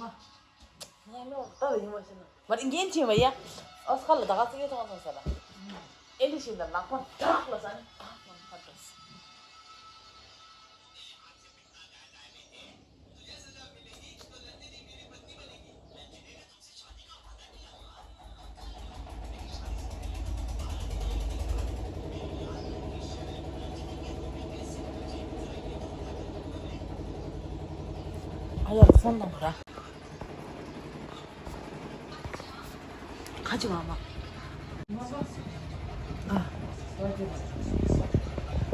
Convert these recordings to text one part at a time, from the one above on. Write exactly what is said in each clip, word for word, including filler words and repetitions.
ང་ལོ་ད་ཡིན་མ་ཤེས་ན། མ་རེད་འགན་ཆེ་བ་ཡ། ཨོ་སི་ཁ་ལ་ད་ག་ཚིག་ཡོད་ཐོང་སོང་ས་ལ། ཨེ་འདི་ཤིན་ད་ལག་པ་དྲག་ལ་ས་ནི་ད་ལག་པ་དྲག་ཨ་ཡ་སོང་དང་ར། ཁ་ཅིག་ཨ་མ། ཨ།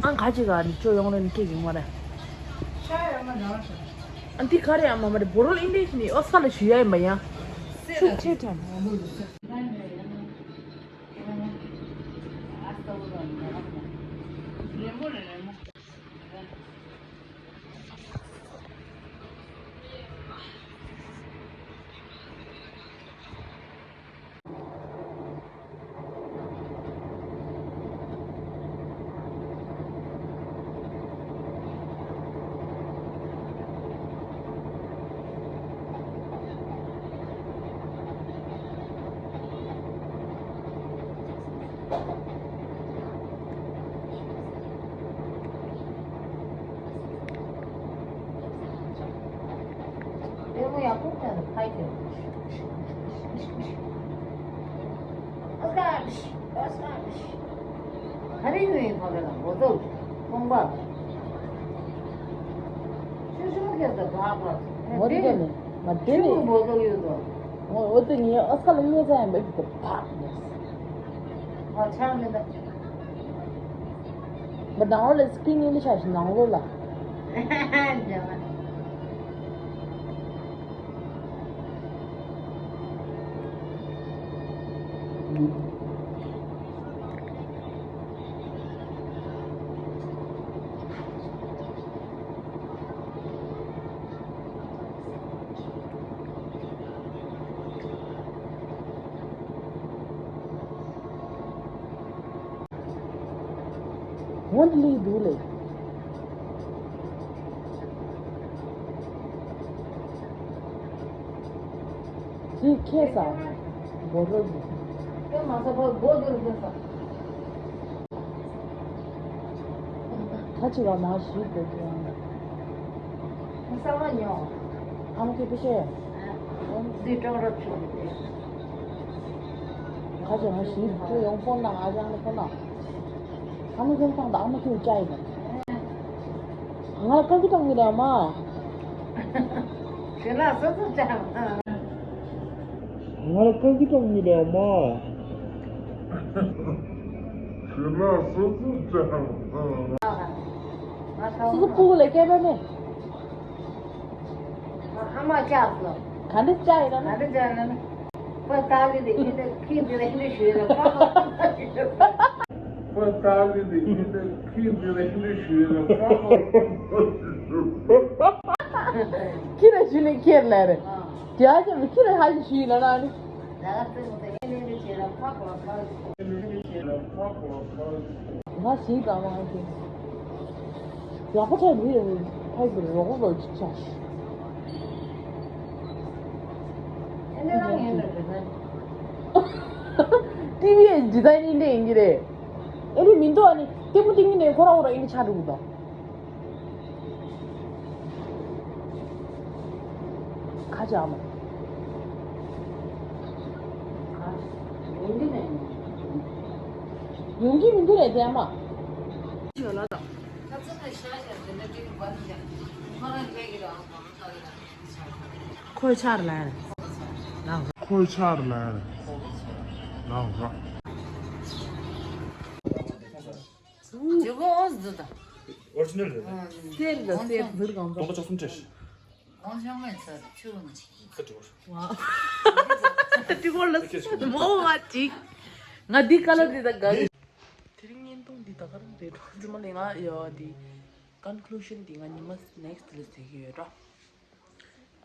ཨང་ཁ་ཅིག་ཨ་ནི་ཅོ་ཡོང་རེ་ནི་ཁེ་གི་མ་རེད། ཨ་འདི་ག་རེ་ཨ་མ་མ་རེད་བོ་རོལ་ཨིན་ལིཤ་ནི་ཨོ་སི་ཁ་ལ་ཞུ་ཡ་ཡིན་པ་ཡ། ཤུགས་ཆེ་དྲན། ག་རེ་ཡོད་ཡིན་ཐོག་ལ་མགོ་ཚོགས་རྨོངས་པ། ཆུ་ཤུང་ཁྱེར་དུ་བག་བག་མོ་དེ་ནི་མ་དེ་ཆུ་ནི་མགོ་ཚོགས་ཡོད་དོ། ངོ་འོ་དེ་ངའི་ཨོ་སྐ་ལ་ངོས་ཙང་ཡིན་པ་ཞིག་ཏུ་བག་ནས། ཨོ་ཆགས་མི་འདུག་མ་ནང་ལོགས་ལ་སི་ཀི་རིན་ཡིན་ཆགས་ཤིང་ནང་ལོགས་ལ། རྒྱ་མ། འོ་འདི་ལས་འདུག་ལས། ཅིག་ཁེ་ས། སྒོ་རོ་ཡིན། ཁེ་མ་ས་ཕ་སྒོ་རོ་ཡིན་ས། ད་ཅི་བ་མ་ཞིག་དགོས་ཀྱི་ཡང་། ས་མ་ཉོ། ཨ་མ་ཁེ་པི་ཤེ། འདི་ཀྲང་རབ་ཆུ། ཁ་ཅིག་ང་ཞིག་ཁྱོད་ཡོང་ཕོན་ན་ང་ཅང་ནི་ཕོན་ན། ཨ་མ་ཁྱོད་བཏང་དང་ཨ་མ་ཁྱོད་བཅའ་ཡིན་ནམ། ང་ལ་བཀག་གི་བཏང་གི་རེད་མ། ཞེ་ལ་སོ་སོ་བཅའ། ང་ལ་བཀག་གི་བཏང་གི་རེད་མ། ཞེ་ལ་སོ་སོ་བཅའ། སོ་སོ་སྤུ་གུ་ལ་སྐད་པ་མེད། ཨ་མ་ལྕགས་སོ། ག་འདྲ་ལྕགས་ཡིན་ན། ག་འདྲ་ལྕགས་ཡིན་ན། པ་ཏཱ་ལི་དེ་ཨིན་དྲ་ཁྱི་འདི་ལ་ཨིན་དྲ་ཞུས་ལ་ཁ་ཁོ། པ་ཏཱ་ལི་དེ་ཨིན་དྲ་ཁྱི་འདི་ལ་ཨིན་དྲ་ཞུས་ལ་ཁ་ཁོ། ཁྱི་ལ་ཞུས་ནས་ཁྱེར་ལ་རེད། རྒྱ་ཆེན་པོ་ཁྱི་ལ་ཧ་ཅི་ཞུས་ལ་ན་ནི། ང་ཞིག་དང་མ་ཞིག་ཡག་པོ་ཆགས་མི་ཡོང་ཕ་གི་རོགས་པ་ཅིག་ཆགས། ཨེ་ནས་རང་ཡིན་ལ་རེད་ན། ཏི་བི་ཨེ་ཇི་ལྟར་ཡིན་འདྲ་ཡིན་གྱི་རེད། ཨེ་རི་མི་འདུག་ཨ་ནི་ལྟད་མོ་སྟེང་གི་ནས་ཁོ་ར་འོ་ར་ཡིན་ཆགས་འགྲོ་གི་འདུག་ཁ་ཅག་མ། ཡོང་གི་མི་འདུག་རེད་དེ་མ། ཞོ་ལ་དང་། ཁོའི་ཆར་ལ་ལ། ཁོའི་ཆར་ལ་ལ། ཇོ་གོ་ཨོ་ཟི་ད། ཨོ་རི་ཇི་ནལ་རེད། སེར་ག་སེར་ཟིར་གང་དོ། སྟོང་པ་བཅུ་གསུམ་སྤྲད། ཨོ་ཆང་མེད་ཚར་ཆུ་ནི། ཁ་ཏྲི་བོར། ཁ་ཏྲི་བོར་ལ་མོ་མ་ཅིག་ང་འདི་ཀ་ལ་འདི་ད་ག་རེ། དེ་རིང་བརྙན་ཐུང་འདི་ད་ག་རང་རེད་འགྲོ་རྫུན་མ་ལས་ང་ཡོད་འདི། ཀོན་ཀླུ་ཤན་འདི་ང་ཉི་མ་ནེག་སི་ལ་ཟེར་གི་ཡོད་ར།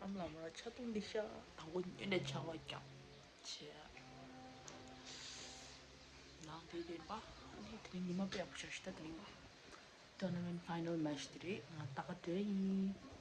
ཨམ་ལ་མ་ཆ་ཏུང་འདི་ཤ་དང་པོ་ཉོས་ནས་ཆ་བ་ཀྱང་ཆེ། ནང་དེ་རེད་པ། ཨ་ནི་དེ་རིང་ཉི་མ་དཔེ་ཡག་པོ་ཤར་ཤི་ད་དེ་རིང་པ། Tournament final match དེ་རེད། ང་ད་ག་དེ་ཡིན།